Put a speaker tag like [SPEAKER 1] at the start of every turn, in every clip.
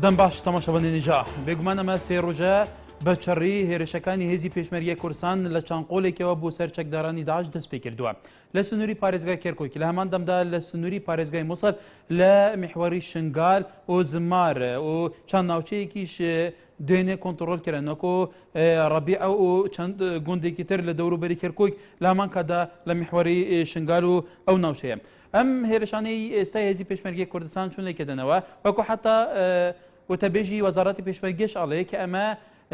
[SPEAKER 1] دەم باش تەماشاوانانی هێژا. بێگومان ئەمە سێ ڕۆژە بە چڕی هێرشەکانی هێزی پێشمەرگەی کوردستان لە چەند قۆلێکەوە بۆ سەر چەکدارانی داعش دەست پێ کردووە لە سنووری پارێزگای کەرکوک لە هەمان دەمدا لە سنووری پارێزگای موسڵ لە میحوەری شنگال و زمار و چەند ناوچەیەکیش دوێنێ کۆنتڕۆل کران وەکو ڕەبیعە و چەند گوندێکی تر لە دەوروبەری کەرکوک لە هەمان کاتدا لە میحوەری شنگال و ئەو ناوچەیە. ئەم هێرشانەی ئێستای هێزی پێشمەرگەی کوردستان چون لێکەدەنەوە وەکو حتا وتەبێژی وەزارەتی پێشمەرگەش ئەڵێ کە ئەمە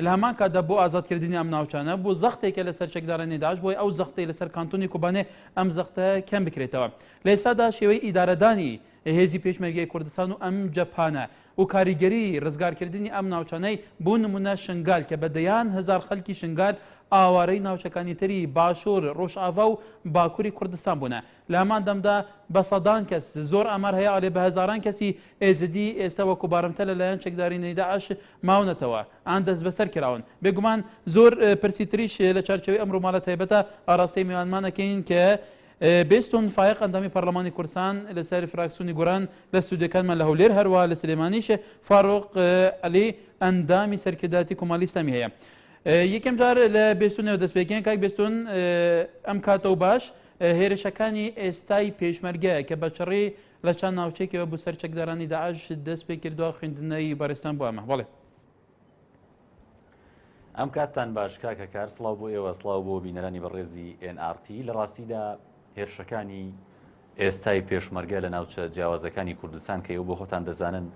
[SPEAKER 1] لە هەمان کاتدا بۆ ئازادکردنی ئەم ناوچانە بۆ زەختێکە لەسەر چەکدارانی داعش بۆی ئەو زەختەی لەسەر کانتۆنی کوبانێ ئەم زەختە کەم بکرێتەوە لە ئێستادا شێوەی ئیدارەدانی هێزی پێشمەرگەی کوردستان و ئەم جەپانە و کاریگەری ڕزگارکردنی ئەم ناوچانەی بۆ نمونە شنگال کە بە دەیان هەزار خەلکی شنگال ئاوارەی ناوچەکانی تری باشوور، ڕۆژئاڤا و باکووری کوردستان بوونە. لە هەمان دەمدا بە سەدان کەس، زۆر ئامار هەیە ئەڵێ بە هەزاران کەسی ئێزدی ئێستا وەکو بارمتە لە لایەن چەکدارینی داعش ماونەتەوە ئان دەستبەسەر کراون. بێگومان زۆر پرسی تریش لە چارچێوەی ئەم ڕووماڵە تایبەتە ئاراستەی میوانمان ئەکەین کە بێستون فایەق ئەندامی پەرلەمانی کوردستان لەسەر فراکسیۆنی گۆران لە ستودیۆکانمان لە هەولێر هەروە لە سلێمانیش فاروق عەلی ئەندامی سەرکردایەتی کۆمەڵی ئیسلامی هەیە. یەکەم جار لە بێستونەوە دەست پێکەین کاک بێستون ئەم کاتە و باش هێرشەکانی ئێستای پێشمەرگە کە بە چڕی لە چەند ناوچێکەوە بۆ سەر چەکدارانی داعش دەست پێ کردووە خوێندنەوەی بەڕێزتان بۆ ئەمە بەڵێ.
[SPEAKER 2] ئەم کاتتان باش کاکە کار سڵاو بۆ ئێوە سڵاو بۆ بینەرانی بەڕێزی NRT لە ڕاستیدا هێرشەکانی ئێستای پێشمەرگە لە ناوچە جیاوازەکانی کوردستان کە ئێوە بۆ خۆتان دەزانن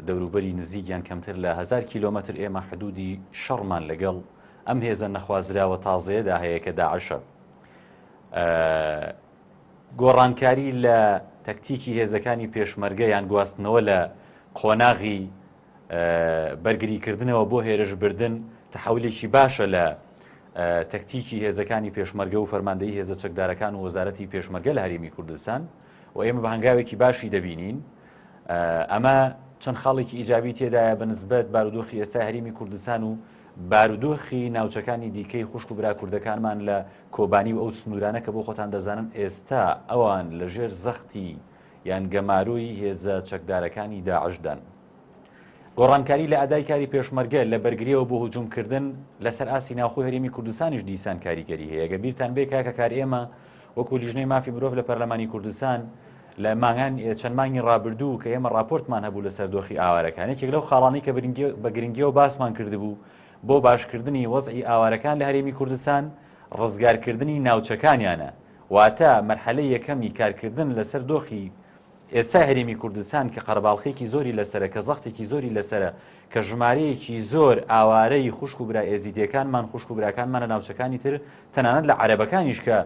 [SPEAKER 2] دەوروبەری نزیک یان کەمتر لە 1000 کیلۆمەتر ئێمە حدودی شەڕمان لەگەڵ ئەم هێزە نەخوازراوە تازەیەدا هەیە کە داعشە گۆڕانکاری لە تەکتیکی هێزەکانی پێشمەرگە یان گواستنەوە لە قۆناغی بەرگریکردنەوە بۆ هێرشبردن تەحەولێکی باشە لە تەکتیکی هێزەکانی پێشمەرگە و فەرماندەیی هێزە چەکدارەکان و وەزارەتی پێشمەرگە لە هەرێمی کوردستان و ئێمە بە هەنگاوێکی باشی دەبینین ئەمە چەند خاڵێکی ئیجابی تێدایە بە نسبەت بارودۆخی ئێستا هەرێمی کوردستان و بارودۆخی ناوچەکانی دیکەی خوشک و برا کوردەکانمان لە کۆبانی و ئەو سنوورانە کە بۆ خۆتان دەزانن ئێستا ئەوان لەژێر زەختی یان گەمارۆی هێزە چەکدارەکانی داعشدان. گۆڕانکاری لە ئەدای کاری پێشمەرگە لە بەرگریەوە بۆ هجومکردن لەسەر ئاستی ناوخۆی هەرێمی کوردستانیش دیسان کاریگەری هەیە گە بیرتان بێ کاکە کار ئێمە وەکو لیژنەی مافی مرۆڤ لە پەرلەمانی کوردستان لە مانگان چەند مانگی ڕابردوو کە ئێمە ڕاپۆرتمان هەبوو لەسەر دۆخی ئاوارەکان یەکێک لەو خاڵانەی کە بە گرنگیەوە باسمان کردبوو بۆ باشکردنی وەزعی ئاوارەکان لە هەرێمی کوردستان ڕزگارکردنی ناوچەکانیانە واتە مەرحەلەی یەکەمی کارکردن لەسەر دۆخی ئێستای هەرێمی کوردستان کە قەرەباڵخێکی زۆری لەسەرە، کە زەختێکی زۆری لەسەرە، کە ژمارەیەکی زۆر ئاوارەی خوشک و برا ئێزیدیەکانمان، خوشک و براکانمان لە ناوچەکانی تر، تەنانەت لە عەرەبەکانیش کە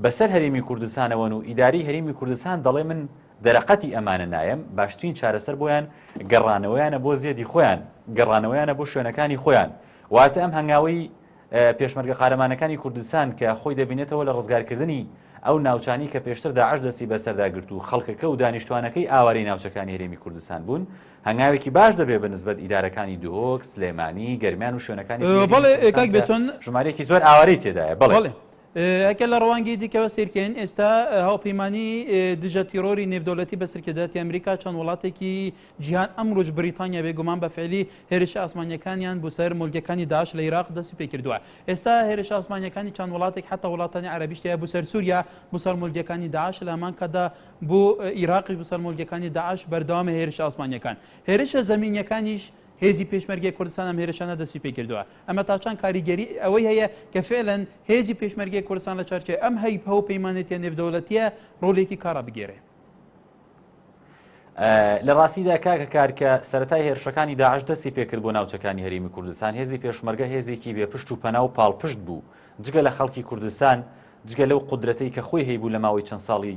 [SPEAKER 2] بەسەر هەرێمی کوردستانەوەن و ئیدارەی هەرێمی کوردستان دەڵێ من دەرەقەتی ئەمانە نایەم، باشترین چارەسەر بۆیان گەڕانەوەیانە بۆ زێدی خۆیان، گەڕانەوەیانە بۆ شوێنەکانی خۆیان. واتە ئەم هەنگاوەی پێشمەرگە قارەمانەکانی کوردستان کە خۆی دەبینێتەوە لە ڕزگارکردنی ئەو ناوچانەی کە پێشتر داعش دەستی بەسەردا گرت و خەڵکەکە و دانیشتوانەکەی ئاوارەی ناوچەکانی هەرێمی کوردستان بوون، هەنگاوێکی باش دەبێت بە نسبەت ئیدارەکانی دهۆک، سلێمانی، گەرمیان و شوێنەکانی تری هەرێمی
[SPEAKER 1] بەڵێ
[SPEAKER 2] کوردستان
[SPEAKER 1] کاک
[SPEAKER 2] کە
[SPEAKER 1] بێستون.
[SPEAKER 2] ژمارەیەکی زۆر ئاوارەی تێدایە. بەڵێ.
[SPEAKER 1] بەڵێ. ئەگەر لە ڕوانگەی دیکەوە سەیرکەین ئێستا هاوپەیمانی دژە تیرۆری نێودەوڵەتی بە سەرکردایەتی ئەمریکا چەند وڵاتێکی جیهان ئەمڕۆش بریتانیا بێگومان بە فعلی هێرشە ئاسمانیەکانیان بۆ سەر مۆلگەکانی داعش لە عێراق دەستی پێکردووە ئێستا هێرشە ئاسمانیەکانی چەند وڵاتێک حتا وڵاتانی عەرەبیش تیا بۆ سەر سووریا بۆ سەر مۆلگەکانی داعش لە هەمان کاتدا بۆ عێراقیش بۆ سەر مۆلگەکانی داعش بەردەوامە هێرشە ئاسمانیەکان هێرشە زەمینیەکانیش هێزی پێشمەرگەی کوردستان ئەم هێرشانە دەستی پێکردووە ئەمە تا چەند کاریگەری ئەوەی هەیە کە فعلەن هێزی پێشمەرگەی کوردستان لە چارچێ ئەم هەیپە و پەیمانێتیە نێودەوڵەتیە ڕۆلێکی کارا بگێرێ؟
[SPEAKER 2] لە ڕاستیدا کاکە کار کە سەرەتای هێرشەکانی داعش دەستی پێکرد بۆ ناوچەکانی هەرێمی کوردستان هێزی پێشمەرگە هێزێکی بێ پشت و پەنا و پاڵپشت بوو جگە لە خەڵکی کوردستان جگە لەو قودرەتەی کە خۆی هەیبوو لە ماوەی چەند ساڵی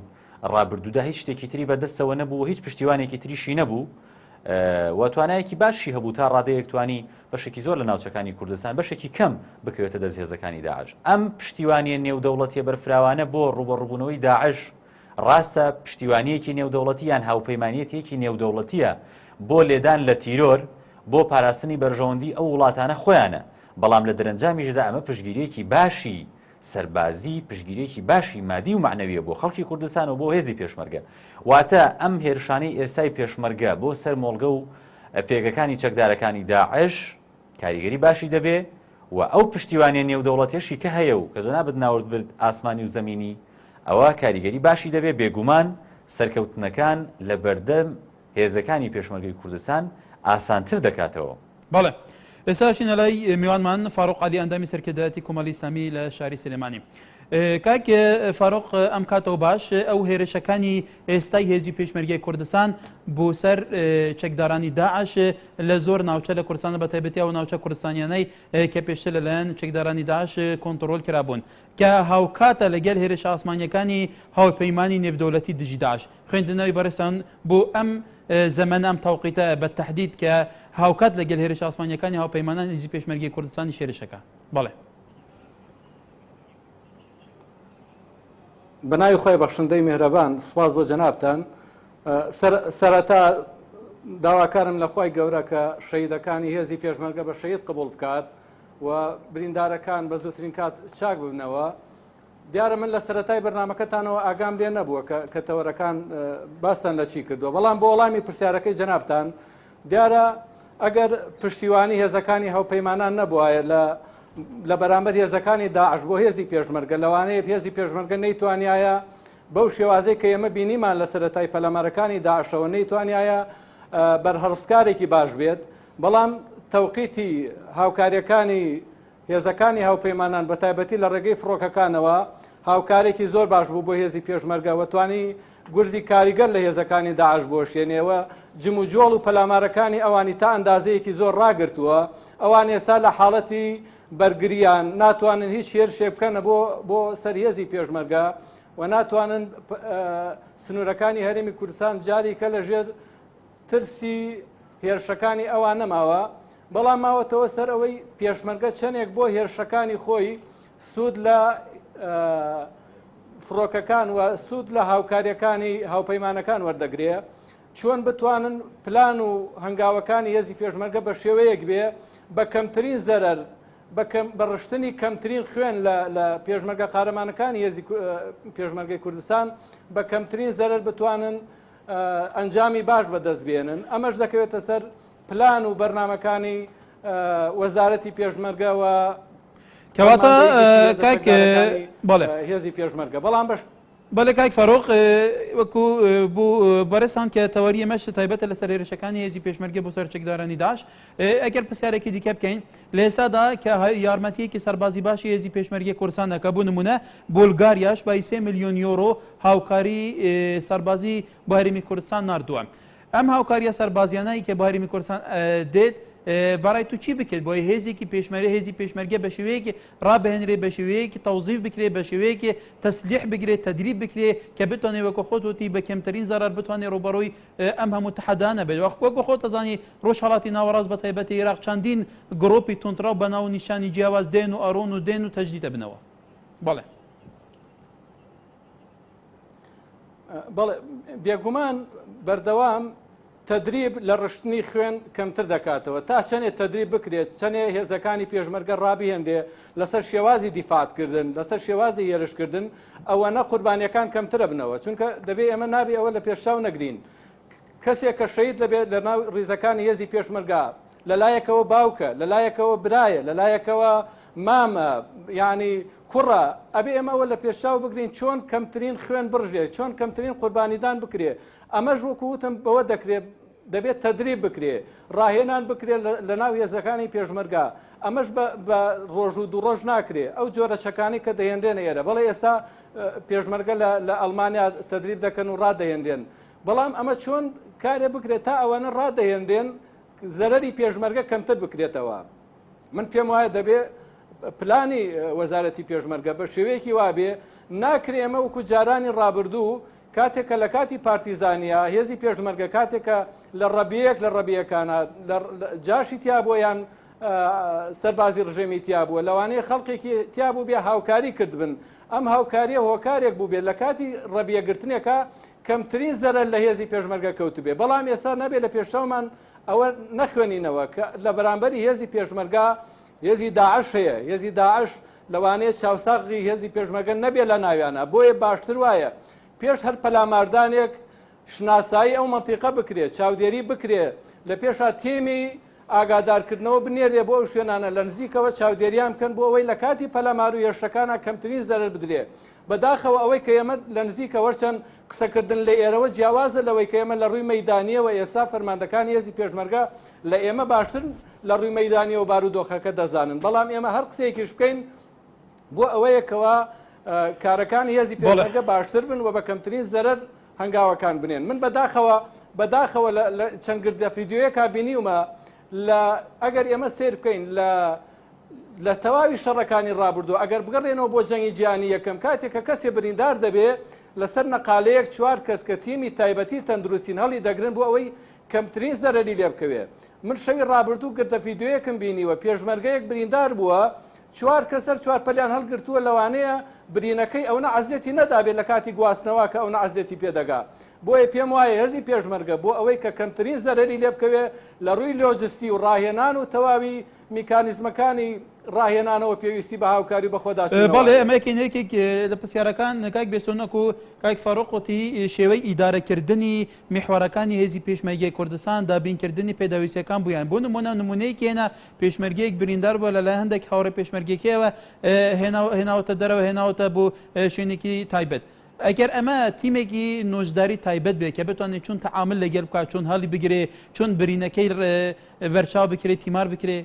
[SPEAKER 2] ڕابردوودا هیچ شتێکی تری بەدەستەوە نەبوو و هیچ پشتیوانێکی تریشی نەبوو و توانایەکی باشی هەبوو تا ڕادەیەک توانی بەشێکی زۆر لە ناوچەکانی کوردستان بەشێکی کەم بکەوێتە دەست هێزەکانی داعش ئەم پشتیوانیە نێودەوڵەتیە بەرفراوانە بۆ ڕوبەڕوبوونەوەی داعش ڕاستە پشتیوانییەکی نێودەوڵەتی یان هاوپەیمانیەتییەکی نێودەوڵەتییە بۆ لێدان لە تیرۆر، بۆ پاراستنی بەرژەوەندیی ئەو وڵاتانە خۆیانە، بەڵام لە دەرەنجامیشدا ئەمە پشتگیرییەکی باشی سەربازی، پشتگیرییەکی باشی مادی و مەعنەوییە بۆ خەڵکی کوردستان و بۆ هێزی پێشمەرگە. واتە ئەم هێرشانەی ئێستای پێشمەرگە بۆ سەر مۆڵگە و پێگەکانی چەکدارەکانی داعش کاریگەری باشی دەبێ و ئەو پشتیوانیە نێودەوڵەتیەشی کە هەیە و کە جەنابت ناورد برد ئاسمانی و زەمینی ئەوە کاریگەری باشی دەبێ بێگومان سەرکەوتنەکان لە بەردەم هێزەکانی پێشمەرگەی کوردستان ئاسانتر دەکاتەوە.
[SPEAKER 1] بەڵێ ئێستا ئەچینە لای میوانمان فاروق عەلی ئەندامی سەرکردایەتی کۆمەڵی ئیسلامی لە شاری سلێمانی. کاک فاروق ئەم کاتەوە باش ئەو هێرشەکانی ئێستای هێزی پێشمەرگەی کوردستان بۆ سەر چەکدارانی داعش لە زۆر ناوچە لە کوردستان بە تایبەتی ئەو ناوچە کوردستانیانەی کە پێشتر لەلایەن چەکدارانی داعش کۆنتڕۆل کرابوون کە هاوکاتە لەگەل هێرشە ئاسمانیەکانی هاوپەیمانی نێودەوڵەتی دژی داعش خوێندنەوەی بەڕێزتان بۆ ئەم زەمەنە ئەم تەوقیتە بە تەحدید کە هاوکات لەگەل هێرشە ئاسمانیەکانی هاوپەیمانان هێزی پێشمەرگەی کوردستانی هێرشەکە بەڵێ.
[SPEAKER 3] بە ناوی خۆی بەخشندەی میهرەبان سوپاس بۆ جەنابتان سەرەتا داواکارم لە خوای گەورە کە شەهیدەکانی هێزی پێشمەرگە بە شەهید قبوڵ بکات و بریندارەکان بە زووترین کات چاک ببنەوە دیارە من لە سەرەتای بەرنامەکەتانەوە ئاگام لێ نەبووە کە تەوەرەکان باستان لە چی کردووە بەڵام بۆ وەڵامی پرسیارەکەی جەنابتان دیارە ئەگەر پشتیوانی هێزەکانی هاوپەیمانان نەبوایە لە لە بەرامبەر هێزەکانی داعش بۆ هێزی پێشمەرگە لەوانەیە هێزی پێشمەرگە نەیتوانایە بەو شێوازەی کە ئێمە بینیمان لە سەرەتای پەلامارەکانی داعشەوە نەیتوانایە بەرهەڵستکارێکی باش بێت بەڵام تەوقیتی هاوکاریەکانی هێزەکانی هاوپەیمانان بە تایبەتی لە ڕێگەی فڕۆکەکانەوە هاوکارێکی زۆر باش بوو بۆ هێزی پێشمەرگە و توانی گورزی کاریگەر لە هێزەکانی داعش بوەشێنێ و جموجۆڵ و پەلامارەکانی ئەوانی تا ئەندازەیەکی زۆر ڕاگرتووە ئەوان ئێستا لە حاڵەتی بەرگریان ناتوانن هیچ هێرشێک بکەنە بۆ بۆ سەر هێزی پێشمەرگە و ناتوانن سنوورەکانی هەرێمی کوردستان جاریکە لە ژێر ترسی هێرشەکانی ئەوان نەماوە، بەڵام ماوەتەوە سەر ئەوەی پێشمەرگە چەندێک بۆ هێرشەکانی خۆی سوود لە فڕۆکەکان و سوود لە هاوکاریەکانی هاوپەیمانەکان وەردەگرێ چۆن بتوانن پلان و هەنگاوەکانی هێزی پێشمەرگە بە شێوەیەک بێ بە کەمترین زەرەر بە ڕشتنی کەمترین خوێن لە پێشمەرگە قارەمانەکانی هێزی پێشمەرگەی کوردستان بە کەمترین زەرەر بتوانن ئەنجامی باش بەدەست بێنن ئەمەش دەکەوێتە سەر پلان و بەرنامەکانی وەزارەتی پێشمەرگە و
[SPEAKER 1] کەواتە کاک بەڵێ
[SPEAKER 3] هێزی پێشمەرگە بەڵام بەش
[SPEAKER 1] بەڵێ کاک فاروق وەکو بۆ بەڕێزتان کە تەوەری ئێمەش تایبەتە لەسەر هێرشەکانی هێزی پێشمەرگە بۆ سەر چەکدارانی داعش ئەگەر پرسیارێکی دیکە بکەین لە ئێستادا کە یارمەتیەکی سەربازی باشی هێزی پێشمەرگەی کوردستان دەکا بۆ نمونە بولگاریاش بای 3 میلیۆن یۆرۆ هاوکاری سەربازی بۆ هەرێمی کوردستان ناردووە ئەم هاوکاریە سەربازیانەی کە بۆ هەرێمی کوردستان دێت بەڕای تو چی بکرێت بۆی هێزێکی پێشمەرە هێزی پێشمەرگە بە شێوەیەکی ڕابهێنرێ بە شێوەیەکی تەوزیف بکرێ بە شێوەیەکی تەسلیح بگرێت تەدریب بکرێ کە بتوانێت وەکو خۆت وتی بە کەمترین زەرەر بتوانێت ڕووبەڕووی ئەم هەموو تەحەدانە بێت وەک وەکو خۆت ئەزانی ڕۆژهەڵاتی ناوەڕاست بە تایبەتی ئێراق چەندین گڕۆپی توندڕەو بە ناو و نیشانی جیاواز دێن و ئەڕۆن و دێن و تەجدید ئەبنەوە بەڵێ.
[SPEAKER 3] بەڵێ بێگومان بەردەوام تەدریب لە ڕشتنی خوێن کەمتر دەکاتەوە تا چەنێ تەدریب بکرێت چەنێ هێزەکانی پێشمەرگە ڕابهێنرێ لەسەر شێوازی دیفاعتکردن لەسەر شێوازی هێرشکردن ئەوەنە قوربانیەکان کەمترە بنەوە چونکە دەبێ ئێمە نابێ ئەوە لە پێشچاو نەگرین کەسێک کە شەید دەبێت لە ناو ڕیزەکانی هێزی پێشمەرگە لەلایەکەوە باوکە لەلایەکەوە برایە لەلایەکەوە مامە یعنی کوڕە ئەبێ ئێمە ئەوە لە پێشچاو بگرین چۆن کەمترین خوێن بڕژێ چۆن کەمترین قوربانیدان بکرێ ئەمەش وەکو وتم بەوە دەکرێت دەبێت تەدریب بکرێ ڕاهێنان بکرێت لە ناو هێزەکانی پێشمەرگە ئەمەش بە ڕۆژ و دوو ڕۆژ ناکرێ ئەو جۆرە چەکانی کە دەهێنرێنە ئێرە بەڵێ ئێستا پێشمەرگە لە ئەڵمانیا تەدریب دەکەن و ڕادەهێنرێن بەڵام ئەمە چۆن کارێ بکرێت تا ئەوانە ڕادەهێنرێن زەرەری پێشمەرگە کەمتر بکرێتەوە من پێم وایە دەبێ پلانی وەزارەتی پێشمەرگە بە شێوەیەکی وابێ ناکرێ ئێمە وەکو جارانی ڕابردوو کاتێک کە لە کاتی پارتیزانیا هێزی پێشمەرگە کاتێک کە لە ڕەبیەک لە ڕەبیەکانە جاشی تیا بووە یان سەربازی ڕژێمی تیا بووە لەوانەیە خەڵکێکی تیا بوو بێ هاوکاری کردبن ئەم هاوکاریە هۆکارێک بوو بێت لە کاتی ڕەبیەگرتنێکە کەمترین زەرەر لە هێزی پێشمەرگە کەوتبێ بەڵام ئێستا نابێت لە پێشچاومان ئەوە نەخوێنینەوە کە لە بەرامبەری هێزی پێشمەرگە هێزی داعش هەیە هێزی داعش لەوانەیە چاوساغی هێزی پێشمەرگە نەبێ لە ناویانە بۆیە باشتر وایە پێش هەر پەلاماردانێک شناسایی ئەو مەنتیقە بکرێ چاودێری بکرێ. لە پێشا تیمی ئاگادارکردنەوە بنێرێ بۆ ئەو شوێنانە لە نزیکەوە چاودێریان بکەن بۆ ئەوەی لە کاتی پەلامار و هێرشەکانا کەمترین زەرەر بدرێ. بەداخەوە ئەوەی کە ئێمە لە نزیکەوە چەند قسەکردن لە ئێرەوە جیاوازە لەوەی کە ئێمە لە ڕووی مەیدانییەوە ئێستا فەرماندەکانی هێزی پێشمەرگە لە ئێمە باشتر لە ڕووی مەیدانییەوە بارودۆخەکە دەزانن بەڵام ئێمە هەر قسەیەکیش بکەین بۆ ئەوەیە کەوا کارەکانی هێزی پێشمەرگە باشتر بن و بە کەمترین زەرەر هەنگاوەکان بنێن من بەداخەوە بەداخەوە لە چەند گردە فیدیۆیەکا بینیومە لە ئەگەر ئێمە سێر بکەین لە لە تەواوی شەڕەکانی ڕابردوو ئەگەر بگەڕێنەوە بۆ جەنگی جیهانی یەکەم کاتێک کە کەسێ بریندار دەبێ لەسەر نەقالەیەک چوار کەس کە تیمی تایبەتی تەندروستین هەڵی دەگرن بۆ ئەوەی کەمترین زەرەری لێ بکەوێ من شەوی ڕابردوو گرتە فیدیۆیەکم بینیوە پێشمەرگەیەک بریندار بووە چوار کەس هەر چوار پەلیان هەڵگرتووە لەوانەیە برینەکەی ئەونە عەزێتی نەدابێت لە کاتی گواستنەوە کە ئەونە عەزێتی پێ دەگا بۆیە پێم وایە هێزی پێشمەرگە بۆ ئەوەی کە کەمترین زەرەری لێ بکەوێ لە ڕووی لۆجستی و ڕاهێنان و تەواوی میکانیزمەکانی ڕاهێنانەوە پێویستی بە هاوکاری و بەخۆداچوونەوە
[SPEAKER 1] بەڵێ
[SPEAKER 3] هەیە.
[SPEAKER 1] ئەمە یەکێک یەکێک لە پرسیارەکان کاک بێستون وەکو کاک فاروق وتی شێوەی ئیدارەکردنی میحوەرەکانی هێزی پێشمەرگەی کوردستان دابینکردنی پێداویستیەکان بوویان بۆ نمونە نمونەیەکی هێنا پێشمەرگەیەک بریندار بووە لەلایەن هەندێک هاوڕێ پێشمەرگەکەیەوە هێناوەتە دەرەوە هێناوەتە بۆ شوێنێکی تایبەت ئەگەر ئەمە تیمێکی نۆژداری تایبەت بێ کە بتوانێت چۆن تەعامل لەگەل بکات چۆن هەڵی بگرێ چۆن برینەکەی بەرچاو بکرێت تیمار بکرێ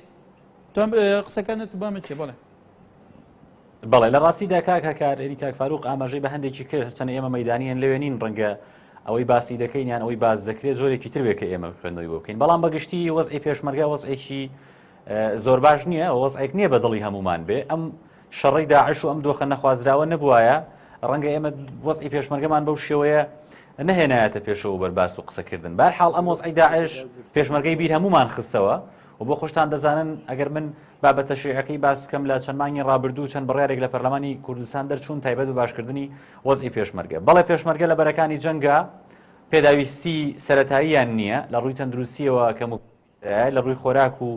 [SPEAKER 1] قسەکانت بامە چێ بەڵێ.
[SPEAKER 2] بەڵێ لە ڕاستیدا کاک هەکار یعنی کاک فاروق ئاماژەی بە هەندێکی کرد هەرچەندە ئێمە مەدانیان لەوێ نین ڕەنگە ئەوەی باسی دەکەین یان ئەوەی باس دەکرێت جۆرێکی تر بێ کە ئێمە خوێندنەوەی بۆ بکەین بەڵام بەگشتی وەزعی پێشمەرگە وەزعێکی زۆر باش نییە وەزعێک نییە بە دڵی هەمومان بێ ئەم شەڕی داعش و ئەم دۆخە نەخوازراوە نەبوایە ڕەنگە ئێمە وەزعی پێشمەرگەمان بەو شێوەیە نەهێنایەتە پێشەوە بەرباس و قسەکردن بارحاڵ ئەم وەزعی داعش پێشمەرگەی بیر هەمومان خستەوە و بۆ خۆشتان دەزانن ئەگەر من بابەتە شیعەکەی باس بکەم لە چەند مانگی ڕابردوو چەند بڕیارێک لە پەرلەمانی کوردستان دەرچوون تایبەت بە باشکردنی وەزعی پێشمەرگە. بەڵێ پێشمەرگە لە بەرەکانی جەنگا پێداویستی سەرەتاییان نییە، لە ڕووی تەندروستییەوە کەم و لە ڕووی خۆراک و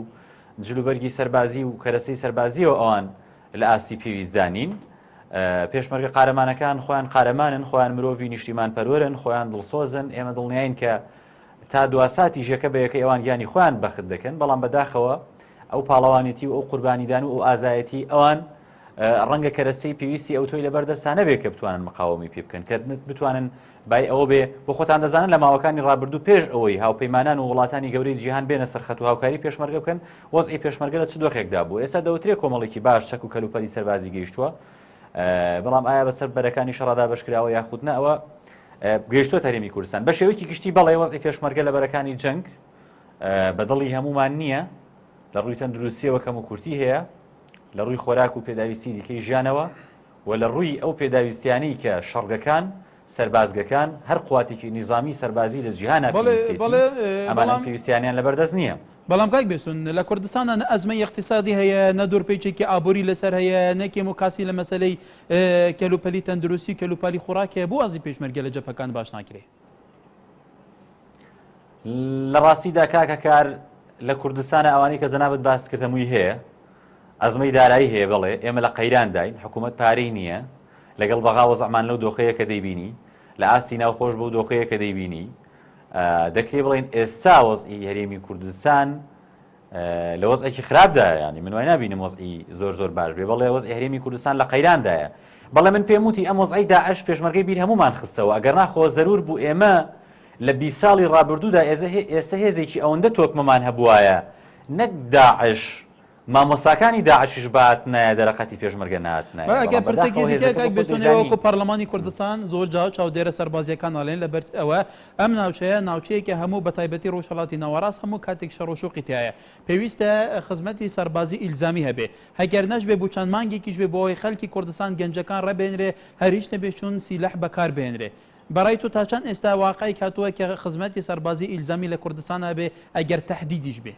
[SPEAKER 2] جلوبەرگی سەربازی و کەرەسەی سەربازیەوە ئەوان لە ئاستی پێویستدا نین. پێشمەرگە قارەمانەکان خۆیان قارەمانن، خۆیان مرۆڤی نیشتیمان پەروەرن، خۆیان دڵسۆزن، ئێمە دڵنیاین کە تا دوا ساتیش یەکە بە یەکەی ئەوان گیانی خۆیان بەخت دەکەن، بەڵام بەداخەوە ئەو پاڵەوانێتی و ئەو قوربانیدان و ئەو ئازایەتی ئەوان ڕەنگە کەرەستەی پێویستی ئەوتۆی لەبەر دەستا نەبێ کە بتوانن مقاومی پێ بکەن کە بتوانن بای ئەوە بێ بۆ خۆتان دەزانن لە ماوەکانی ڕابردوو پێش ئەوەی هاوپەیمانان و وڵاتانی گەورەی جیهان بێنە سەرخەت و هاوکاری پێشمەرگە بکەن وەزعی پێشمەرگە لە چ دۆخێکدا بوو ئێستا دەوترێ کۆمەڵێکی باش چەک و کەلوپەلی سەربازی گەیشتووە بەڵام ئایا بەسەر بەرەکانی شەڕدا بەشکراوە یاخود نە ئەوە گەیشتووەتە هەرێمی کوردستان بە شێوەیەکی گشتی بەڵێ وەزعی پێشمەرگە لە بەرەکانی جەنگ بە دڵی هەمومان نییە لە ڕووی تەندروستیەوە کەم و کورتی هەیە لە ڕووی خۆراک و پێداویستی دیکەی ژیانەوە و لە ڕووی ئەو پێداویستیانی کە شەڕگەکان سەربازگەکان هەر قواتێکی نیزامی سەربازی لە جیهانا پێویستێتی ئەمانە پێویستیانیان لەبەردەست نییە.
[SPEAKER 1] بەڵام کاک بێستون لە کوردستاندا نە ئەزمەی ئیقتیسادی هەیە نە دورپێچێکی ئابووری لەسەر هەیە نە کێم و کاسی لە مەسەلەی کەلوپەلی تەندروستی و کەلوپەلی خۆراک هەیە بۆ وازی پێشمەرگە لە جەبهەکان باش ناکرێ؟
[SPEAKER 2] لە ڕاستیدا کاکە کار لە کوردستانە ئەوانەی کە جەنابت باست کرد هەمووی هەیە ئەزمەی دارایی هەیە بەڵێ ئێمە لە قەیرانداین حکوومەت پارەی نییە لەگەڵ بەغا وەزعمان لەو دۆخەیە کە دەیبینی لە ئاستی ناوخۆش بەو دۆخەیە کە دەیبینی دەکرێ بڵێن ئێستا وەزعی هەرێمی کوردستان لە وەزعێکی خراپدایە ینی من وای نابینم وەزعی زۆر زۆر باش بێ بەڵێ وەزعی هەرێمی کوردستان لە قەیراندایە بەڵێ من پێم وتی ئەم وەزعی داعش پێشمەرگەی بیر هەمومان خستەوە ئەگەر ناخۆ زەرور بوو ئێمە لە 20 ساڵی ڕابردوودا ئێستا هێزێکی ئەوەندە تۆکمەمان هەبوایە نەک داعش مامۆستاکانی داعشیش بهاتنایە دەرەقەتی پێشمەرگە نەهاتنایە
[SPEAKER 1] بەڵام
[SPEAKER 2] بەداخەوە
[SPEAKER 1] پرسێکی دیکە
[SPEAKER 2] هێزەکە
[SPEAKER 1] کاک
[SPEAKER 2] بۆ خۆی
[SPEAKER 1] بێستۆنی
[SPEAKER 2] دەیزانی.
[SPEAKER 1] وەکو پەرلەمانی کوردستان زۆر جار چاودێرە سەربازیەکان ئەڵێن لەبەر ئەوە ئەم ناوچەیە ناوچەیەکە هەموو بەتایبەتی ڕۆژهەڵاتی ناوەڕاست هەموو کاتێک شەڕ و شوقی تیایە پێویستە خزمەتی سەربازی ئیلزامی هەبێ هەگەر نەشبێ بۆ چەند مانگێکیش بێ بۆ ئەوەی خەلکی کوردستان گەنجەکان ڕێبێنرێ هەر هیچ نەبێ چون سیلەح بەکار بهێنرێ بەڕای تۆ تا چەند ئێستا واقعێک هاتووە کە خزمەتی سەربازی ئیلزامی لە کوردستان هەبێ ئەگەر تەهدیدیش بێ؟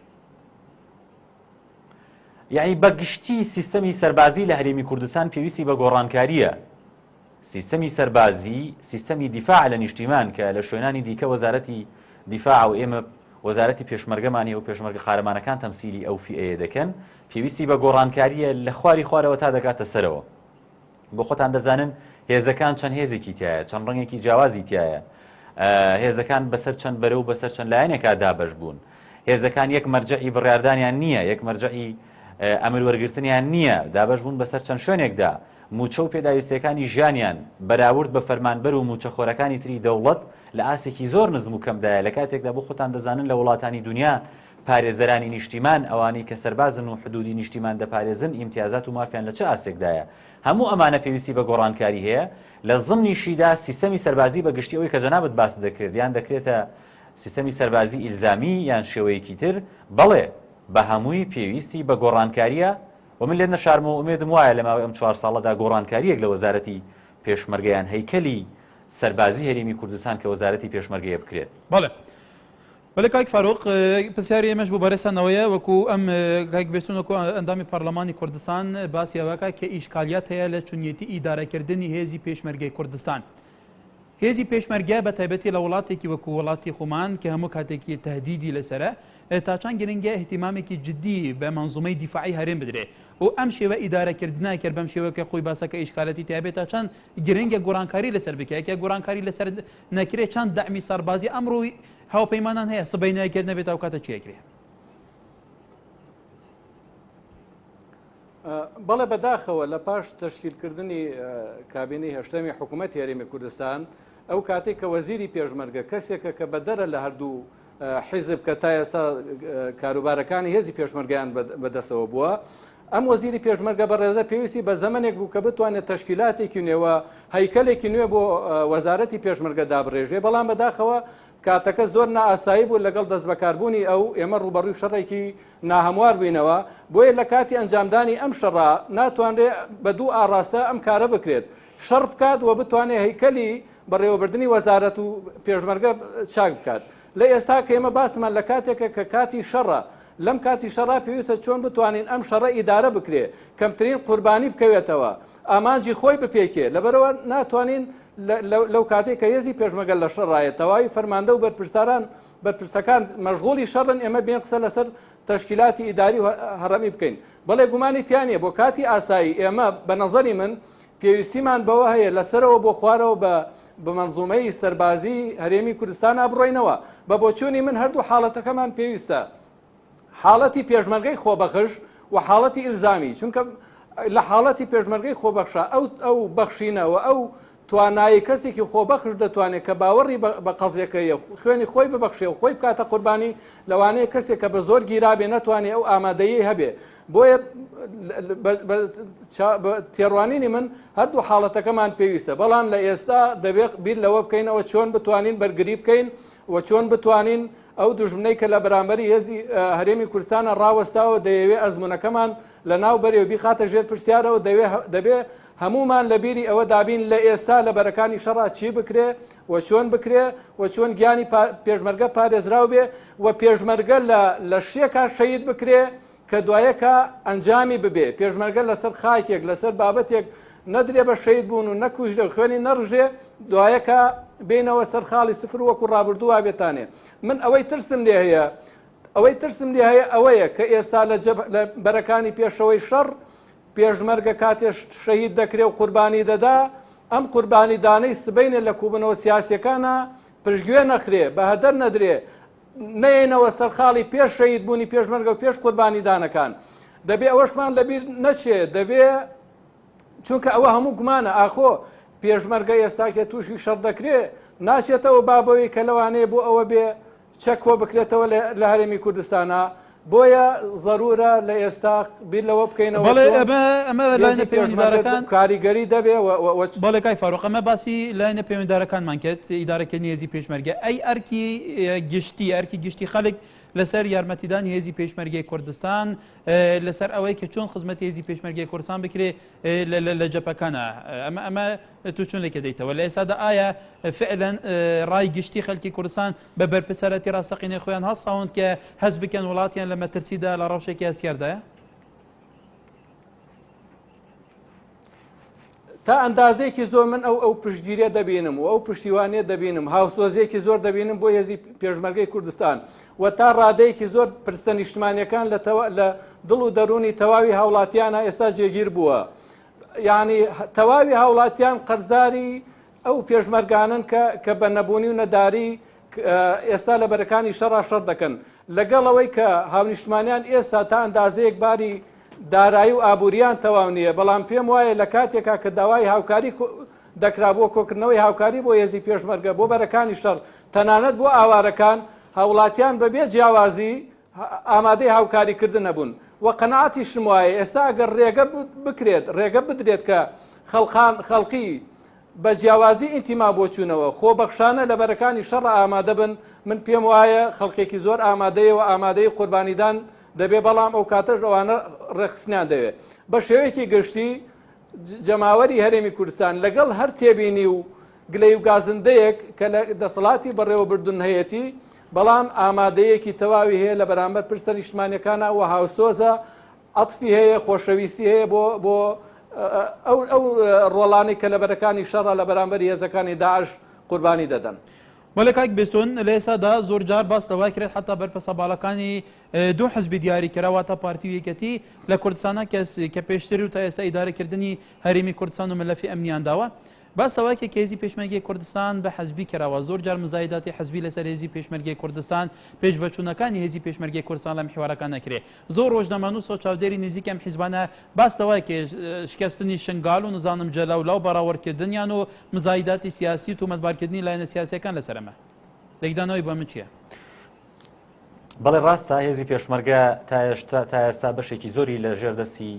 [SPEAKER 2] یەعنی بە گشتی سیستەمی سەربازی لە هەرێمی کوردستان پێویستی بە گۆڕانکارییە. سیستەمی سەربازی، سیستەمی دیفاع لە نیشتیمان کە لە شوێنانی دیکە وەزارەتی دیفاع و ئێمە وەزارەتی پێشمەرگەمان هەیە و پێشمەرگە قارەمانەکان تەمسیلی ئەو فیئەیە دەکەن، پێویستی بە گۆڕانکارییە لە خواری خوارەوە تا دەگاتە سەرەوە. بۆ خۆتان دەزانن هێزەکان چەند هێزێکی تایە چەند ڕەنگێکی جیاوازی تایە هێزەکان بەسەر چەند بەرە و بەسەر چەند لایەنێکا دابەش بوون. هێزەکان یەک مەرجەعی بڕیاردانیان نییە، یەک مەرجەعی ئەمر وەرگرتنیان نییە، دابەش بوون بەسەر چەند شوێنێکدا، مووچە و پێداویستییەکانی ژیانیان بەراورد بە فەرمانبەر و مووچەخۆرەکانی تری دەوڵەت لە ئاستێکی زۆر نزم و کەمدایە، لە کاتێکدا بۆ خۆتان دەزانن لە وڵاتانی دونیا پارێزەرانی نیشتیمان ئەوانەی کە سەربازن و حدودی نیشتیمان دەپارێزن ئیمتیازات و مافیان لە چ ئاستێکدایە؟ هەموو ئەمانە پێویستی بە گۆڕانکاری هەیە، لە زمنیشیدا سیستەمی سەربازی بە گشتی ئەوەی کە جەنابت باست دەکرد یان دەکرێتە سیستەمی سەربازی ئیلزامی یان شێوەیەکی تر، بەڵێ بە هەمووی پێویستی بە گۆڕانکارییە و من لێت نەشارمەوە ئومێدم وایە لە ماوەی ئەم چوار ساڵەدا گۆڕانکارییەک لە وەزارەتی پێشمەرگە یان هەیکەلی سەربازی هەرێمی کوردستان کە وەزارەتی پێشمەرگەیە بکرێت.
[SPEAKER 1] بەڵێ بەڵێ کاک فاروق پرسیاری ئێمەش بۆ بەرێزتان ئەوەیە وەکو ئەم کاک بێستون وەکو ئەندامی پەرلەمانی کوردستان باسی ئەوەکە کە ئیشکالیات هەیە لە چونیەتی ئیدارەکردنی هێزی پێشمەرگەی کوردستان. هێزی پێشمەرگە بە تایبەتی لە وڵاتێکی وەکو وڵاتی خۆمان کە هەموو کاتێکی تهدیدی لەسەرە تا چەند گرنگە اهتمامێکی جدی بە منظومەی دیفاعی هەرێم بدرێ و ئەم شێوە ئیدارەکردنە کە بەم شێوە کە خۆی باسەکە ئیشکالەتی تیابێت تا چەند گرنگە گۆڕانکاری لەسەر بکە کە گۆڕانکاری لەسەر نەکرێ چەند دەعمی سەربازی ئەمڕۆی هاوپەیمانان هەیە سبەی ناکرێت نەبێت ئەو کاتە چیەکرێ؟
[SPEAKER 3] بەڵێ بەداخەوە لە پاش تەشکیلکردنی کابینەی هەشتەمی حکوومەتی هەرێمی کوردستان ئەو کاتێک کە وەزیری پێشمەرگە کەسێکە کە بەدەرە لە هەردوو حیزب کە تا ئێستا کاروبارەکانی هێزی پێشمەرگەیان بەدەستەوە بووە ئەم وەزیری پێشمەرگە بەڕێزە پێویستی بە زەمەنێک بوو کە بتوانێت تەشکیلاتێکی نوێ و هەیکەلێکی نوێ بۆ وەزارەتی پێشمەرگە دابڕێژێ، بەڵام بەداخەوە کاتەکە زۆر نائاسایی بوو لەگەڵ دەستبەکاربوونی ئەو ئێمە ڕووبەڕووی شەڕێکی ناهەموار بووینەوە، بۆیە لە کاتی ئەنجامدانی ئەم شەڕە ناتوانرێ بە دوو ئاڕاستە ئەم کارە بکرێت، شەڕ بکات و بتوانێ هەیکەلی بەڕێوەبردنی وەزارەت و پێشمەرگە چاک بکات. لە ئێستا کە ئێمە باسمان لە کاتێکە کە کاتی شەڕە، لەم کاتی شەڕا پێویستە چۆن بتوانین ئەم شەڕە ئیدارە بکرێ، کەمترین قوربانی بکەوێتەوە، ئامانجی خۆی بپێکێ، لەبەرئەوە ناتوانین لەو کاتەی کە هێزی پێشمەرگە لە شەڕایە، تەواوی فەرماندە و بەرپرساران بەرپرسەکان مەشغوڵی شەڕن، ئێمە بێین قسە لەسەر تەشکیلاتی ئیداری و هەڕەمی بکەین. بەڵێ گومانی تیا نییە بۆ کاتی ئاسایی ئێمە بە نەزەری من پێویستیمان بەوە هەیە لە سەرەوە بۆ خوارەوە بە بە مەنزومەی سەربازی هەرێمی کوردستانا بڕۆینەوە. بە بۆچوونی من هەردوو حاڵەتەکەمان پێویستە. حاڵەتی پێشمەرگەی خۆبەخش و حاڵەتی ئیلزامی، چونکە لە حاڵەتی پێشمەرگەی خۆبەخشا ئەو ئەو بەخشینە و ئەو توانایی کەسێکی خۆبەخش دەتوانێت کە باوەڕی بە قەزیەکەیە خوێنی خۆی ببەخشێ و خۆی بکاتە قوربانی، لەوانەیە کەسێک کە بە زۆر گیرابێ نەتوانێ ئەو ئامادەیی هەبێ. بۆیە بە تێڕوانینی من هەردوو حاڵەتەکەمان پێویستە، بەڵام لە ئێستا دەبێت بیر لەوە بکەینەوە چۆن بتوانین بەرگری بکەین و چۆن بتوانین ئەو دوژمنەی کە لە بەرامبەری هێزی هەرێمی کوردستانە ڕاوەستاوە دەیەوێ ئەزمونەکەمان لە ناو بەرێ و بیخاتە ژێر پرسیارەوە، دەبێ هەموومان لە بیری ئەوە دابین لە ئێستا لە بەرەکانی شەڕا چی بکرێ و چۆن بکرێ و چۆن گیانی پێشمەرگە پارێزراو بێ و پێشمەرگە لە شتێکا شەهید بکرێ کە دوایەکە ئەنجامی ببێ، پێشمەرگە لەسەر خاکێک لەسەر بابەتێک نەدرێ بە شەهید بوون و نەکوژرێ و خوێنی نەڕژێ، دوایەکە بێینەوە سەر خاڵی سفر وەکو ڕابردوو وابێتانێ. من ئەوەی ترسم لێ هەیە ئەوەی ترسم لێ هەیە ئەوەیە کە ئێستا لە لە بەرەکانی پێشەوەی شەڕ پێشمەرگە کاتێ شەهید دەکرێ و قوربانی دەدا، ئەم قوربانیدانەی سبەینێ لە کوبنەوە سیاسیەکانا پشتگوێ نەخرێ، بە هەدەر نەدرێ، نەیەینەوە سەر خاڵی پێش شەهید بوونی پێشمەرگە و پێش قوربانیدانەکان. دەبێ ئەوەشمان لەبیر نەچێ، دەبێ چونکە ئەوە هەموو گومانە، ئاخۆ پێشمەرگە ئێستاکێ تووشی شەڕ دەکرێ ناچێتەوە بابەوەی کە لەوانەیە بۆ ئەوە بێ چەک کۆ بکرێتەوە لە هەرێمی کوردستانا، بۆیە زەرورە لە ئێستا بیر لەوە بکەینەوە
[SPEAKER 1] بەڵێ ئەمە ئەمە لایەنە پەیوەندیدارەکان
[SPEAKER 3] کاریگەری دەبێ و
[SPEAKER 1] بەڵێ کاک فاروق ئەمە باسی لایەنە پەیوەندیدارەکانمان کرد ئیدارەکردنی هێزی پێشمەرگە ئەی ئەرکی گشتی ئەرکی گشتی خەڵک لەسەر یارمەتیدانی هێزی پێشمەرگەی کوردستان لەسەر ئەوەی کە چۆن خزمەتی هێزی پێشمەرگەی کوردستان بکرێ لە جەپەکانە ئەمە ئەمە تۆ چۆن لێکە دەیتەوە لە ئێستادا ئایا فعلا ڕای گشتی خەلکی کوردستان بە بەرپرسیارەتی ڕاستەقینەی خۆیان هەڵساون کە هەست بکەن وڵاتیان لە مەترسیدا لە ڕەوشێکی هەستیاردایە؟
[SPEAKER 3] تا ئەندازەیەکی زۆر من ئەو ئەو پشتگیریە دەبینم و ئەو پشتیوانیە دەبینم هاوسۆزیەکی زۆر دەبینم بۆ هێزی پێشمەرگەی کوردستان و تا ڕادەیەکی زۆر پرسە نیشتمانیەکان لە لە دڵ و دەروونی تەواوی هاوڵاتیانە ئێستا جێگیر بووە یعنی تەواوی هاوڵاتیان قەرزاری ئەو پێشمەرگانن کە کە بە نەبوونی و نەداری ئێستا لە بەرەکانی شەڕا شەڕ دەکەن. لەگەڵ ئەوەی کە هاونیشتمانیان ئێستا تا ئەندازەیەک باری دارایی و ئابووریان تەواو نییە، بەڵام پێم وایە لە کاتێکا کە داوای هاوکاری دەکرا بۆ کۆکردنەوەی هاوکاری بۆ هێزی پێشمەرگە، بۆ بەرەکانی شەڕ، تەنانەت بۆ ئاوارەکان، هاوڵاتیان بەبێ جیاوازی ئامادەی هاوکاریکردن هەبوون و قەناعەتیشم وایە ئێستا ئەگەر ڕێگە بکرێت، ڕێگە بدرێت کە خەڵقان خەڵقی بە جیاوازی ئینتیما بۆچوونەوە خۆبەخشانە لە بەرەکانی شەڕ ئامادە بن، من پێم وایە خەڵکێکی زۆر ئامادەیە و ئامادەی قوربانیدان دەبێ، بەڵام ئەو کاتەش ئەوانە ڕێکخستنیان دەوێ. بە شێوەیەکی گشتی جەماوەری هەرێمی کوردستان لەگەڵ هەر تێبینی و گلەی و گازندەیەک کە لە دەسەڵاتی بەڕێوەبردن هەیەتی، بەڵام ئامادەیەکی تەواوی هەیە لە بەرامبەر پرسە نیشتمانیەکانا و هاوسۆزە، عەتفی هەیە، خۆشەویستی هەیە بۆ بۆ ئەو ئەو ڕۆڵانەی کە لە بەرەکانی شەڕە لە بەرامبەر هێزەکانی داعش قوربانی دەدەن.
[SPEAKER 1] بەڵێ کاک بێستون لە ئێستادا زۆر جار باس لەوە کرێت حتا بەرپرسە باڵەکانی دوو حزبی دیاری کرا واتە پارتی و یەکێتی لە کوردستانە کەس کە پێشتر و تا ئێستا ئیدارەکردنی هەرێمی کوردستان و مەلەفی ئەمنیان داوە باس لەوە کە هێزی پێشمەرگەی کوردستان بە حزبی کراوە زۆر جار مزایداتی حزبی لەسەر هێزی پێشمەرگەی کوردستان پێشڤەچوونەکانی هێزی پێشمەرگەی کوردستان لەم حیوارەکان نەکرێ زۆر ڕۆژنامەنووس و چاودێری نزیک ئەم حیزبانە باس لەوە کە شکستنی شنگال و نزانم جەلەولا و بەراوردکردنیان و مزایداتی سیاسی و تۆمەتبارکردنی لایەنە سیاسیەکان لەسەر ئەمە لێکدانەوەی بۆ من چییە؟
[SPEAKER 2] بەڵێ ڕاستە هێزی پێشمەرگە تا ئێشتا تا ئێستا بەشێکی زۆری لە ژێر دەستی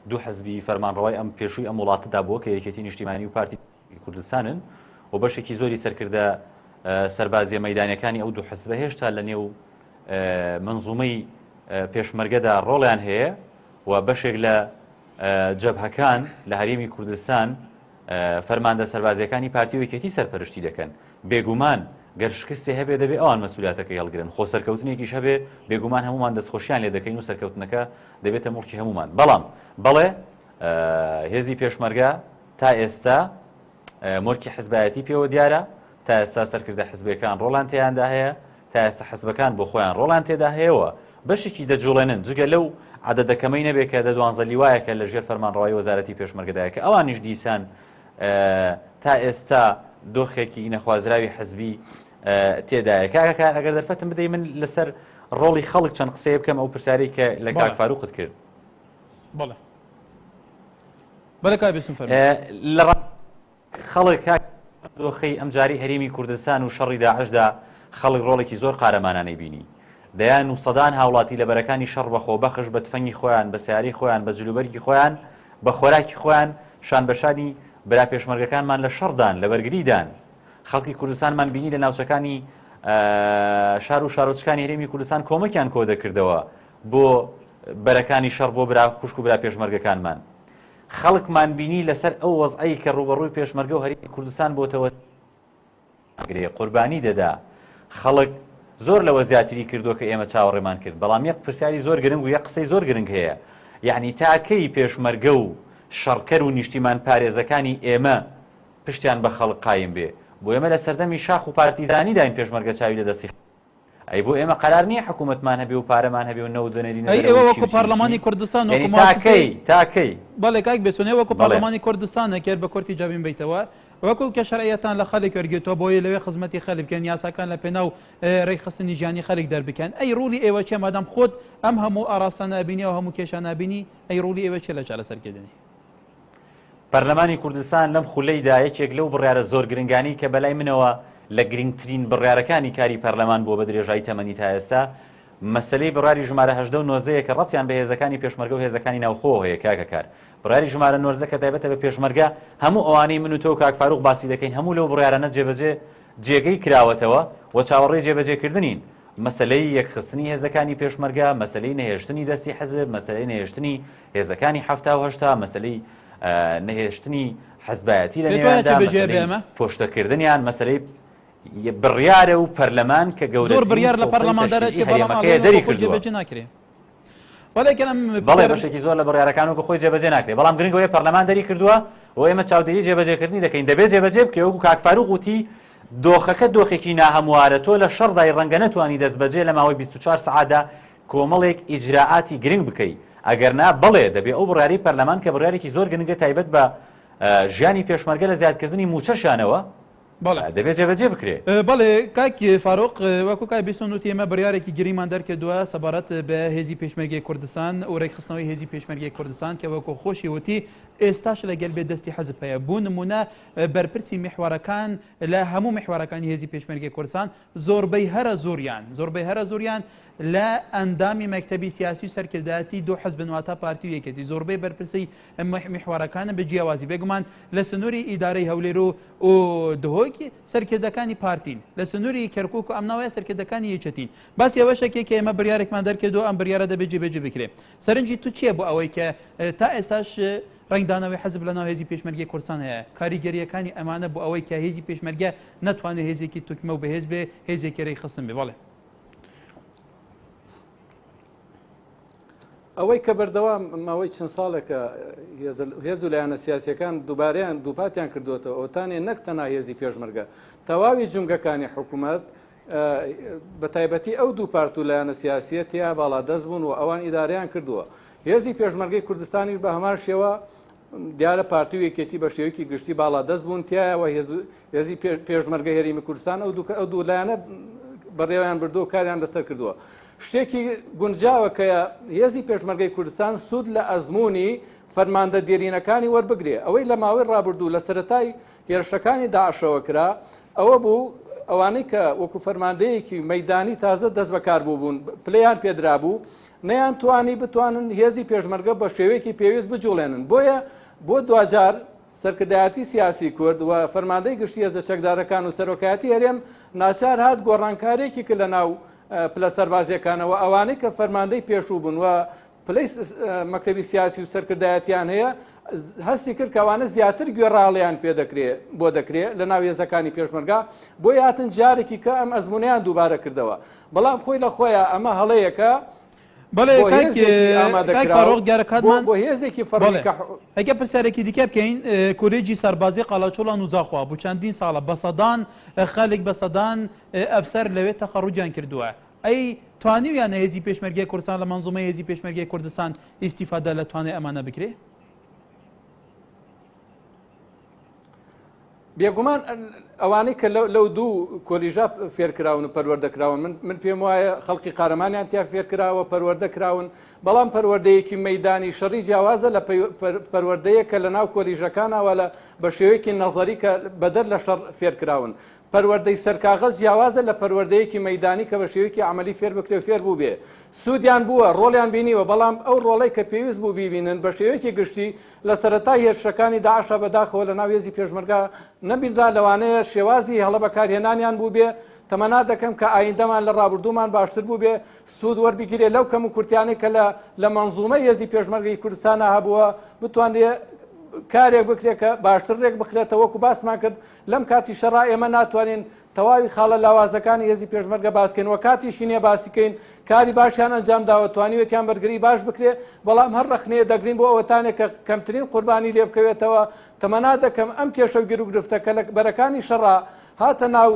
[SPEAKER 2] دوو حزبی فەرمانڕەوای ئەم پێشووی ئەم وڵاتەدا بووە کە یەکێتی نیشتیمانی و پارتی کوردستانن و بەشێکی زۆری سەرکردە سەربازیە مەدانەکانی ئەو دوو حزبە هێشتا لە نێو منزومەی پێشمەرگەدا ڕۆڵیان هەیە و بەشێک لە جەبهەکان لە هەرێمی کوردستان فەرماندە سەربازیەکانی پارتی و یەکێتی سەرپەرشتی دەکەن. بێگومان گەر شکستێ هەبێ دەبێ ئەوان مەسولیاتەکەی هەڵگرن، خۆ سەرکەوتنێکیش هەبێ بێگومان هەموومان دەستخۆشیان لێ دەکەین و سەرکەوتنەکە دەبێتە موڵکی هەموومان. بەڵام بەڵێ هێزی پێشمەرگە تا ئێستا مۆرکی حزبایەتی پێوە دیارە، تا ئێستا سەرکردە حزبیەکان ڕۆڵیان تێیاندا هەیە، تا ئێستا حزبەکان بۆ خۆیان ڕۆڵیان تێدا هەیە و بەشێکی دەجوڵێنن، جگە لەو عەدەدە کەمەی نەبێ کە دە دوانزە لیوایەکە لە ژێر فەرمانڕەوایی وەزارەتی پێشمەرگەدایە کە ئەوانیش دیسان تا ئێستا دۆخێکی نەخوازراوی حزبی تێدایە. کاکە کار ئەگەر دەرفەتم بدەی من لەسەر ڕۆڵی خەڵک چەند قسەیە بکەم ئەو پرسیارەی کە لە کاک فاروقت کرد.
[SPEAKER 1] بەڵێ بەڵێ کاک بێستون فەرموو.
[SPEAKER 2] لە خەڵک کاک دۆخەی ئەمجارەی هەرێمی کوردستان و شەڕی داعشدا خەڵک ڕۆڵێکی زۆر قارەمانانەی بینی. دەیان و سەدان هاوڵاتی لە بەرەکانی شەڕ بە خۆبەخش بە تفەنگی خۆیان، بە سەیارەی خۆیان، بە جلوبەرگی خۆیان، بە خۆراکی خۆیان شان بە شانی برا پێشمەرگەکانمان لە شەڕدان، لە بەرگریدان. خەڵکی کوردستانمان بینی لە ناوچەکانی شار و شارۆچکانی هەرێمی کوردستان کۆمەکیان کۆدەکردەوە بۆ بەرەکانی شەڕ بۆ برا خوشک و برا پێشمەرگەکانمان. خەڵکمان بینی لەسەر ئەو وەزعەی کە ڕووبەڕووی پێشمەرگە و هەرێمی کوردستان بۆتەوە گرێ قوربانی دەدا، خەڵک زۆر لەوە زیاتری کردووە کە ئێمە چاوەڕێمان کرد، بەڵام یەک پرسیاری زۆر گرنگ و یەک قسەی زۆر گرنگ هەیە، یەعنی تا کەی پێشمەرگە و شەڕکەر و نیشتیمان پارێزەکانی ئێمە پشتیان بە خەڵک قایم بێ؟ بۆ ئێمە لە سەردەمی شاخ و پارتیزانیداین پێشمەرگە چاوی لە دەستی ئەی بۆ ئێمە قەرار نییە حکوومەتمان هەبێ و پارەمان هەبێ و نەوت دەنێرینە
[SPEAKER 1] ئەی
[SPEAKER 2] دەرەوە
[SPEAKER 1] ئێوە
[SPEAKER 2] و چی
[SPEAKER 1] وەکو
[SPEAKER 2] و چی و چی؟
[SPEAKER 1] پەرلەمانی کوردستان وەکو
[SPEAKER 2] یانی تا
[SPEAKER 1] موسسەیەک
[SPEAKER 2] کەی تا کەی؟
[SPEAKER 1] بەڵێ کاک بێستون ئێوە وەکو
[SPEAKER 2] بەڵێ.
[SPEAKER 1] پەرلەمانی کوردستان ئەگەر بە کورتی جوابیم بەیتەوە وەکو کە شەرعیەتان لە خەلک وەرگرتووە بۆیە لەوێ خزمەتی خەلک بکەن یاساکان لە پێناو رێکخستنی ژیانی خەلک دەربکەن ئەی ڕوڵی ئێوە چیە مادام خۆت ئەم هەموو ئاراستانە ئەبینی ئەو هەموو کێشانە ئەبینی ئەی ڕوڵی ئێوە چیە لە چارەسەرکردنی؟
[SPEAKER 2] پەرلەمانی کوردستان لەم خولەیدا یەکێک لەو بڕیارە زۆر گرنگانەی کە بەلای منەوە لە گرنگترین بڕیارەکانی کاری پەرلەمان بووە بە درێژایی تەمەنی تا ئێستا مەسەلەی بڕیاری ژمارە 18 و 19 یە کە ڕەبتیان بە هێزەکانی پێشمەرگە و هێزەکانی ناوخۆوە هەیە کاکە کار بڕیاری ژمارە 19 کە تایبەتە بە پێشمەرگە هەموو ئەوانەی من و تۆ و کاک فاروق باسی دەکەین هەموو لەو بڕیارانە جێبەجێ جێگەی کراوەتەوە و چاوەڕێی جێبەجێکردنین مەسەلەی یەکخستنی هێزەکانی پێشمەرگە، مەسەلەی نەهێشتنی دەستی حزب، مەسەلەی نەهێشتنی هێزەکانی 70 و 80، مەسەلەی نەهێشتنی حزبایەتی لە
[SPEAKER 1] پێت وایە
[SPEAKER 2] نێویاندا،
[SPEAKER 1] جێبەجێ بێ
[SPEAKER 2] مەسەلەی
[SPEAKER 1] ئەمە؟
[SPEAKER 2] پۆشتەکردنیان، مەسەلەی بڕیارە و پەرلەمان کە
[SPEAKER 1] زۆر
[SPEAKER 2] گەورەترین
[SPEAKER 1] بڕیار لە
[SPEAKER 2] سوڵتەی
[SPEAKER 1] پەرلەمان
[SPEAKER 2] تەشریعی
[SPEAKER 1] دەرەچێ بەڵام
[SPEAKER 2] هەرێمەکەیە
[SPEAKER 1] ئاڵێن
[SPEAKER 2] دەری
[SPEAKER 1] وەکو خۆی
[SPEAKER 2] کردووە.
[SPEAKER 1] جێبەجێ ناکرێ. بەڵێ کە ئەم
[SPEAKER 2] بەڵێ
[SPEAKER 1] پرسیارم
[SPEAKER 2] بەشێکی زۆر لە بڕیارەکان وەکو خۆی جێبەجێ ناکرێ، بەڵام گرنگ ئەوەیە پەرلەمان دەری کردووە و ئێمە چاودێری جێبەجێکردنی دەکەین، دەبێ جێبەجێ بکرێ وەکو کاک فاروق وتی دۆخەکە دۆخێکی ناهەموارە، تۆ لە شەڕدای ڕەنگە نەتوانی دەستبەجێ لە ماوەی 24 سەعاتدا کۆمەڵێک ئیجرائاتی گرنگ بکەی، ئەگەرنا بەڵێ دەبێ ئەو بڕیارەی پەرلەمان کە بڕیارێکی زۆر گرنگە تایبەت بە ژیانی پێشمەرگە لە زیادکردنی مووچەشیانەوە.
[SPEAKER 1] بەڵێ.
[SPEAKER 2] دەبێت جێبەجێ بکرێ.
[SPEAKER 1] بەڵێ کاک فاروق وەکو کاک بیستون وتی ئێمە بڕیارێکی گرنگمان دەرکردووە سەبارەت بە هێزی پێشمەرگەی کوردستان و رێکخستنەوەی هێزی پێشمەرگەی کوردستان کە وەکو خۆشی وتی ئێستاش لەگەل بێ دەستی حزب هەیە بۆ نمونە بەرپرسی میحوەرەکان لە هەموو میحوەرەکانی هێزی پێشمەرگەی کوردستان زۆربەی هەرە زۆریان زۆربەی هەرە زۆریان لە ئەندامی مەکتەبی سیاسی و سەرکردایەتی دوو حزبن واتە پارتی و یەکێتی زۆربەی بەرپرسی میحوەرەکانن بە جیاوازی بێگومان لە سنووری ئیدارەی هەولێر و و دهۆک سەرکردەکانی پارتین لە سنووری کەرکوک و ئەم ناوەیە سەرکردەکانی یەکێتین باسی ئەوەشەکەی کە ئێمە بڕیارێکمان دەرکردو ئەم بڕیارە دەبێت جێبەجێ بکرێت سەرنجی تو چییە بۆ ئەوەی کە تا ئێستاش ڕەنگدانەوەی حزب لەناو هێزی پێشمەرگەی کوردستان هەیە کاریگەرییەکانی ئەمانە بۆ ئەوەی کە هێزی پێشمەرگە نەتوانێت هێزێکی توکمە و بەهێز بێ هێزێکی رێکخستن بێ بەڵێ.
[SPEAKER 3] ئەوەی کە بەردەوام ماوەی چەند ساڵێکە هێز و لایەنە سیاسیەکان دووبارەیان دووپاتیان کردوێتەوە ئەوتانێ نەک تەنها هێزی پێشمەرگە تەواوی جومگەکانی حکوومەت بە تایبەتی ئەو دوو پارت و لایەنە سیاسیە تیا باڵادەست بوون و ئەوان ئیدارەیان کردووە هێزی پێشمەرگەی کوردستانیش بە هەمان شێوە دیارە پارتی و یەکێتی بە شێوەیەکی گشتی باڵادەست بوون تایەوە هێزی پێشمەرگە هەرێمی کوردستان ئەو دووکە ئەو دوو لایەنە بەڕێوەیان بردووە کاریان لەسەر کردووە شتێکی گونجاوە کە هێزی پێشمەرگەی کوردستان سوود لە ئەزمموی فەرماندە دێرینەکانی وەربگرێ ئەوەی لە ماوەی ڕابردوو لە سەتای هێرشەکانی داعشەوە کرا ئەوە بوو ئەوانەی کە وەکو فەرماندەیەکی مەدانی تازە دەست بەکار بوو بوون پلیان پێدرابوو نەیان توانی بتوانن هێزی پێشمەرگە بە شێوەیەکی پێویست بجوڵێنن بۆیە بۆ دواجار سەرکردایەتی سیاسی کورد و فەرماندەی گشتی هێزە چەکدارەکان و سەرۆکایەتی هەرێم ناچار هات گۆڕانکارێکی کرد لە ناو پلە سەربازیەکانەوە ئەوانەی کە فەرماندەی پێشوو بوون و پلەی مەکتەبی سیاسی و سەرکردایەتیان هەیە هەستی کرد کەوانە زیاتر گوێڕاڵیان پێ دەکرێ بۆ دەکرێ لە ناو هێزەکانی پێشمەرگا بۆی هاتن جارێکی کە ئەم ئەزمونیان دووبارە کردەوە بەڵام خۆی لە خۆیان ئەمە هەڵەیەکە
[SPEAKER 1] بەڵێ کاک فاروق دیارە کاتمان
[SPEAKER 3] بۆ هێزێکی فەڕمی کە
[SPEAKER 1] ئەگە پرسیارێکی دیکە بکەین کۆلێجی سەربازی قەڵاچۆڵان و زاخوا بۆ چەندین ساڵە بە سەدان خەلک بە سەدان ئەفسەر لەوێ تەخەڕوجیان کردووە ئەی توانیویانە هێزی پێشمەرگەی کوردستان لە مەنزومەی هێزی پێشمەرگەی کوردستان ئیستیفادە لە توانای ئەمانە بکرێ؟
[SPEAKER 3] بێگومان ئەوانەی کە لەو دوو کۆلیژە فێرکراون و پەروەردەکراون من من پێم وایە خەڵکی قارەمانیان تیا فێرکراوە پەروەردە کراون بەڵام پەروەردەیەکی مەدانی شەڕی جیاوازە لە پەروەردەیە کە لە ناو کۆلیژەکانەوە لە بە شێوەیەکی نەزەری کە بەدەر لە شەڕ فێرکراون پەروەردەی سەر کاغەز جیاوازە لە پەروەردەیەکی مەیدانی کە بە شێوەیەکی عەمەلی فێر بکرێ و فێر بووبێ. سوودیان بووە، ڕۆڵیان بینیوە، بەڵام ئەو ڕۆڵەی کە پێویست بوو بیبینن بە شێوەیەکی گشتی لە سەرەتای هێرشەکانی داعشا بەداخەوە لە ناو هێزی پێشمەرگە نەبینرا، لەوانەیە شێوازی هەڵە بەکارهێنانیان بووبێ، تەمەنا دەکەم کە ئایندەمان لە ڕابردوومان باشتر بووبێ، سوود وەربگیرێ لەو کەموکورتیانەی کە لە لە مەنزومەی هێزی پێشمەرگەی کوردستانا هەبووە، بتوانرێ کارێک بکرێ کە باشتر ڕێک بخرێتەوە وەکو باسمان کرد لەم کاتی شەڕا ئێمە ناتوانین تەواوی خاڵە لاوازەکانی هێزی پێشمەرگە باس کەین و کاتیشی نییە باسی کەین کاری باشیان ئەنجام داوە توانیوێتیان بەرگری باش بکرێ بەڵام هەر ڕەخنەیە دەگرین بۆ ئەوەتانێک کە کەمترین قوربانی لێ بکەوێتەوە تەمەنا دەکەم ئەم کێشە و گیروگرفتە کە لە بەرەکانی شەڕا هاتە ناو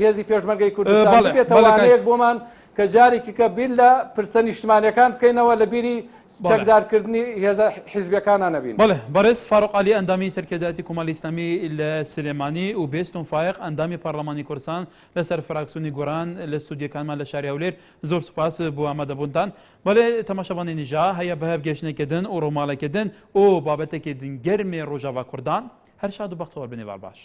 [SPEAKER 3] هێزی پێشمەرگەی کوردستان ببێتە وانەیەک بۆمان کە جارێکی کە بیر لە پرسە نیشتمانیەکان بکەینەوە لە بیری چەکدارکردنی هێزە حیزبیەکانا نەبین.
[SPEAKER 1] بەڵێ بەڕێز فاروق عەلی ئەندامی سەرکردایەتی کۆمەڵی ئیسلامی لە سلێمانی و بێستون فایەق ئەندامی پەڕلەمانی کوردستان لەسەر فراکسیۆنی گۆڕان لە ستودیۆکانمان لە شاری هەولێر زۆر سوپاس بۆ ئامادەبوونتان. بەڵێ تەماشاوانی نژا هەیە بەهەڤ گەشتنێکە دن و ڕووماڵێکە دن و بابەتێکی دن گەرمێ ڕۆژاڤا کوردان هەر شاد و بەختەوەر بن ئێوار باش.